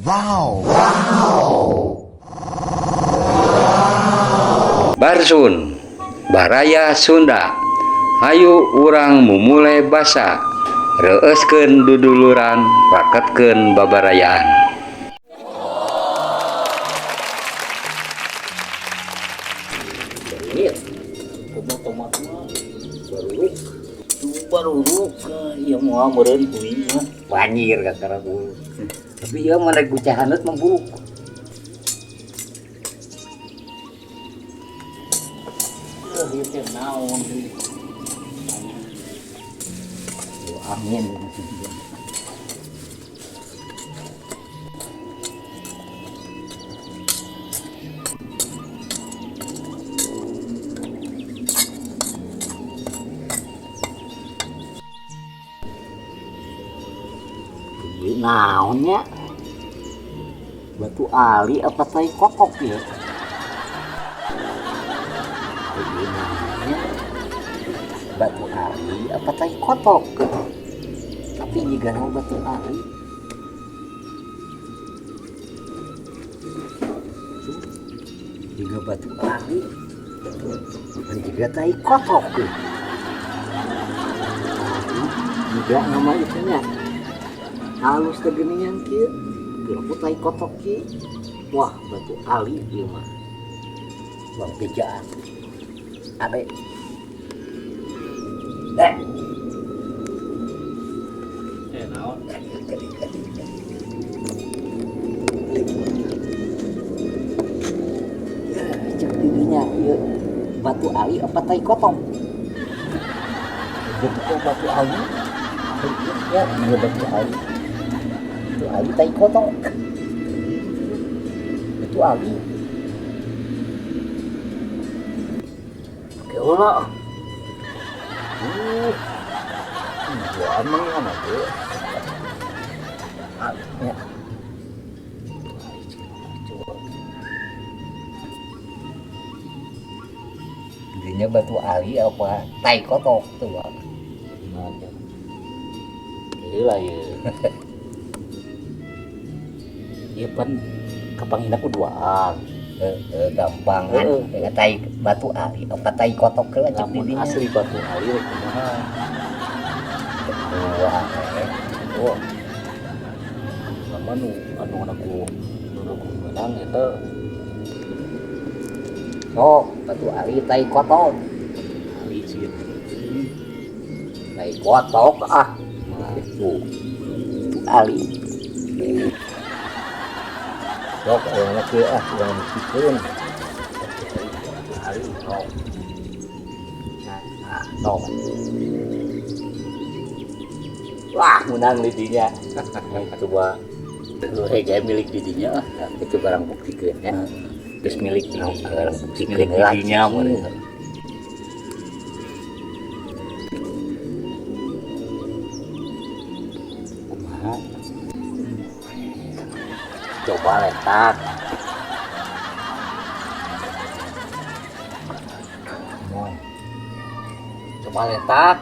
Wow. Barsun, Baraya Sunda. Hayu urang mumule basa. Reueuskeun duduluran, raketkeun babarayaan. Iya, tomat mah baruruk. Baruruk ieu mah meureun kuing mah. Banjir kakara bulu. Tapi ieu mah rek gucahaneut mah buruk. Ieu teh naon deui. Angin. Ieu naonnya? Batu ali apa tai kotok ya? Ieu naonnya? Batu ali apa tai kotok? Tapi jika nama batu ali. Juga batu ali. Dan juga tai kotok. Juga nama itunya. Halus tegenian kieu. Piraku tai kotok kieu. Wah, batu ali ieu mah. Bang bejaan. Ade. Eh. Eh naon? Cek dirinya ieu batu ali apa tai kotok? Bentuknya batu ali. Ya, iya batu ali. Batu ali tai kotok. Batu ali. Oke, ulah. Gua emang mana tuh? Ya. Intinya batu ali apa tai kotok tuh, Bang. Gila ya. Iya pan kapanggina ku duaan. Gampang kan. Heeh. Tai batu ali apa tai kotok ke cek Lamun didinya. asli batu ali rek kumaha? Wah, Oh. Sama nu anu anu nu menang eta. Oh, batu ali tai kotok. Ali sih. Tai kotok ah. Tuh. Batu ali. Sok urang mah kieu ah, urang buktikeun. Batu ali sok. Nah, nah, sok. Wah, menang didinya. Coba kayak milik didinya ah. Itu barang buktikeun ya. Terus milik barang buktikeun Milik didinya meureun. Kumaha? Coba letak. Coba letak.